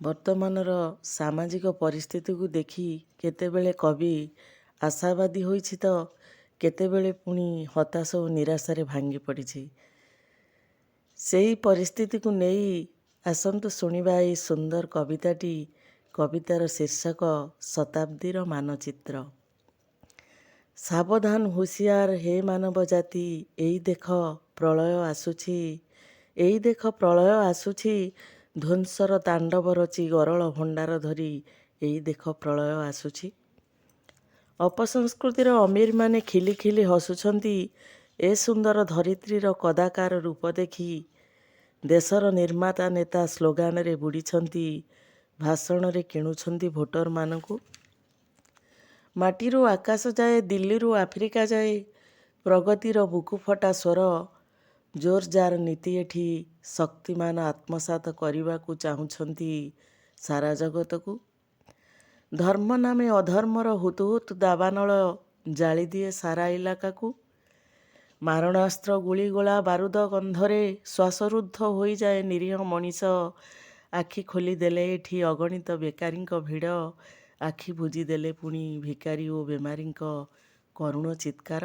ବର୍ତ୍ତମାନର ସାମାଜିକ ପରିସ୍ଥିତିକୁ ଦେଖି କେତେବେଳେ କବି ଆଶାବାଦୀ ହୋଇଛି ତ କେତେବେଳେ ପୁଣି ହତାଶ ଓ ନିରାଶାରେ ଭାଙ୍ଗି ପଡ଼ିଛି। ସେଇ ପରିସ୍ଥିତିକୁ ନେଇ ଆସନ୍ତୁ ଶୁଣିବା ଏଇ ସୁନ୍ଦର କବିତାଟି। କବିତାର ଶୀର୍ଷକ ଶତାବ୍ଦୀର ମାନଚିତ୍ର। ସାବଧାନ ହୁସିଆର ହେ ମାନବ ଜାତି, ଏଇ ଦେଖ ପ୍ରଳୟ ଆସୁଛି, ଏଇ ଦେଖ ପ୍ରଳୟ ଆସୁଛି, ଧ୍ୱଂସର ତାଣ୍ଡବ ରଚି ଗରଳ ଭଣ୍ଡାର ଧରି ଏଇ ଦେଖ ପ୍ରଳୟ ଆସୁଛି। ଅପସଂସ୍କୃତିର ଅମୀରମାନେ ଖିଲି ଖିଲି ହସୁଛନ୍ତି ଏ ସୁନ୍ଦର ଧରିତ୍ରୀର କଦାକାର ରୂପ ଦେଖି। ଦେଶର ନିର୍ମାତା ନେତା ସ୍ଲୋଗାନରେ ବୁଡ଼ିଛନ୍ତି, ଭାଷଣରେ କିଣୁଛନ୍ତି ଭୋଟରମାନଙ୍କୁ। ମାଟିରୁ ଆକାଶ ଯାଏ, ଦିଲ୍ଲୀରୁ ଆଫ୍ରିକା ଯାଏ, ପ୍ରଗତିର ବୁକୁଫଟା ସ୍ୱର, ଜୋରଜାର ନୀତି ଏଠି ଶକ୍ତିମାନ ଆତ୍ମସାତ କରିବାକୁ ଚାହୁଁଛନ୍ତି ସାରା ଜଗତକୁ। ଧର୍ମ ନାମେ ଅଧର୍ମର ହୁତୁହୁତୁ ଦାବାନଳ ଜାଳିଦିଏ ସାରା ଇଲାକାକୁ। ମାରଣାସ୍ତ୍ର ଗୁଳିଗୋଳା ବାରୁଦ ଗନ୍ଧରେ ଶ୍ୱାସରୁଦ୍ଧ ହୋଇଯାଏ ନିରୀହ ମଣିଷ। ଆଖି ଖୋଲିଦେଲେ ଏଠି ଅଗଣିତ ବେକାରୀଙ୍କ ଭିଡ଼, ଆଖି ବୁଜିଦେଲେ ପୁଣି ଭିକାରୀ ଓ ବେମାରୀଙ୍କ କରୁଣ ଚିତ୍କାର।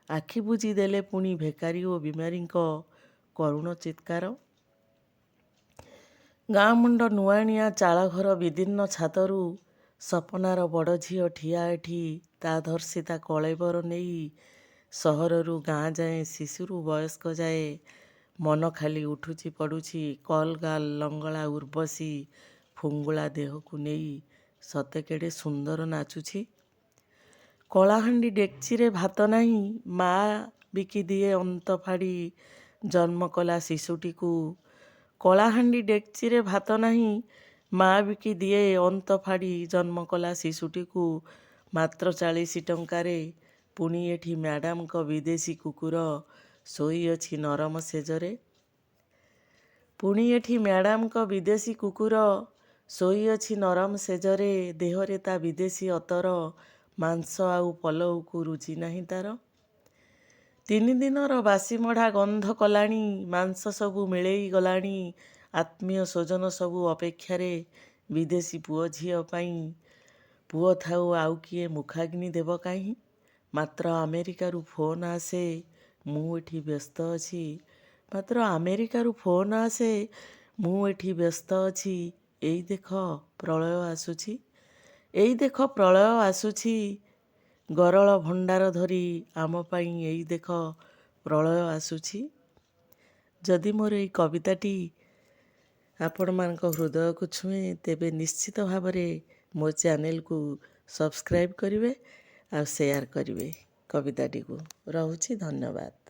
ଆଖି ବୁଜିଦେଲେ ପୁଣି ଭିକାରୀ ଓ ବେମାରୀଙ୍କ କରୁଣ ଚିତ୍କାର। ଗାଁ ମୁଣ୍ଡ ନୁଆଁଣିଆ ଚାଳଘର ବିଦୀର୍ଣ୍ଣ ଛାତରୁ ସପନାର ବଡ଼ ଝିଅ ଠିଆ ଏଠି ତା ଧର୍ଷିତା କଳେବର ନେଇ। ସହରରୁ ଗାଁ ଯାଏଁ, ଶିଶୁରୁ ବୟସ୍କ ଯାଏ, ମନ ଖାଲି ଉଠୁଛି ପଡ଼ୁଛି କଲ୍ ଗାର୍ଲ ଲଙ୍ଗଳା ଉର୍ବଶୀ ଫୁଙ୍ଗୁଳା ଦେହକୁ ନେଇ। ସତେ କେଡ଼େ ସୁନ୍ଦର ନାଚୁଛି। କଳାହାଣ୍ଡି ଡେକ୍ଚିରେ ଭାତ ନାହିଁ, ମା ବିକିଦିଏ ଅନ୍ତ ଫାଡ଼ି ଜନ୍ମ କଲା ଶିଶୁଟିକୁ। କଳାହାଣ୍ଡି ଡେକ୍ଚିରେ ଭାତ ନାହିଁ, ମା ବିକିଦିଏ ଅନ୍ତ ଫାଡ଼ି ଜନ୍ମ କଲା ଶିଶୁଟିକୁ ମାତ୍ର 40 ଟଙ୍କାରେ। ପୁଣି ଏଠି ମ୍ୟାଡ଼ାମଙ୍କ ବିଦେଶୀ କୁକୁର ଶୋଇଅଛି ନରମ ଶେଯରେ। ପୁଣି ଏଠି ମ୍ୟାଡ଼ାମଙ୍କ ବିଦେଶୀ କୁକୁର ଶୋଇଅଛି ନରମ ଶେଯରେ, ଦେହରେ ତା ବିଦେଶୀ ଅତର, ମାଂସ ଆଉ ପଲଉକୁ ରୁଚି ନାହିଁ ତାର। 3 ଦିନର ବାସି ମଢ଼ା ଗନ୍ଧ କଲାଣି, ମାଂସ ସବୁ ମିଳେଇ ଗଲାଣି, ଆତ୍ମୀୟ ସ୍ୱଜନ ସବୁ ଅପେକ୍ଷାରେ ବିଦେଶୀ ପୁଅ ଝିଅ ପାଇଁ। ପୁଅ ଥାଉ ଆଉ କିଏ ମୁଖାଗ୍ନି ଦେବ କାହିଁ? ମାତ୍ର ଆମେରିକାରୁ ଫୋନ୍ ଆସେ, ମୁଁ ଏଠି ବ୍ୟସ୍ତ ଅଛି। ମାତ୍ର ଆମେରିକାରୁ ଫୋନ୍ ଆସେ, ମୁଁ ଏଠି ବ୍ୟସ୍ତ ଅଛି, ଏଇ ଦେଖ ପ୍ରଳୟ ଆସୁଛି, ଏଇ ଦେଖ ପ୍ରଳୟ ଆସୁଛି, ଗରଳ ଭଣ୍ଡାର ଧରି ଆମ ପାଇଁ, ଏଇ ଦେଖ ପ୍ରଳୟ ଆସୁଛି। ଯଦି ମୋର ଏଇ କବିତାଟି ଆପଣମାନଙ୍କ ହୃଦୟକୁ ଛୁଏଁ, ତେବେ ନିଶ୍ଚିତ ଭାବରେ ମୋ ଚ୍ୟାନେଲକୁ ସବସ୍କ୍ରାଇବ୍ କରିବେ ଆଉ ସେୟାର କରିବେ କବିତାଟିକୁ। ରହୁଛି, ଧନ୍ୟବାଦ।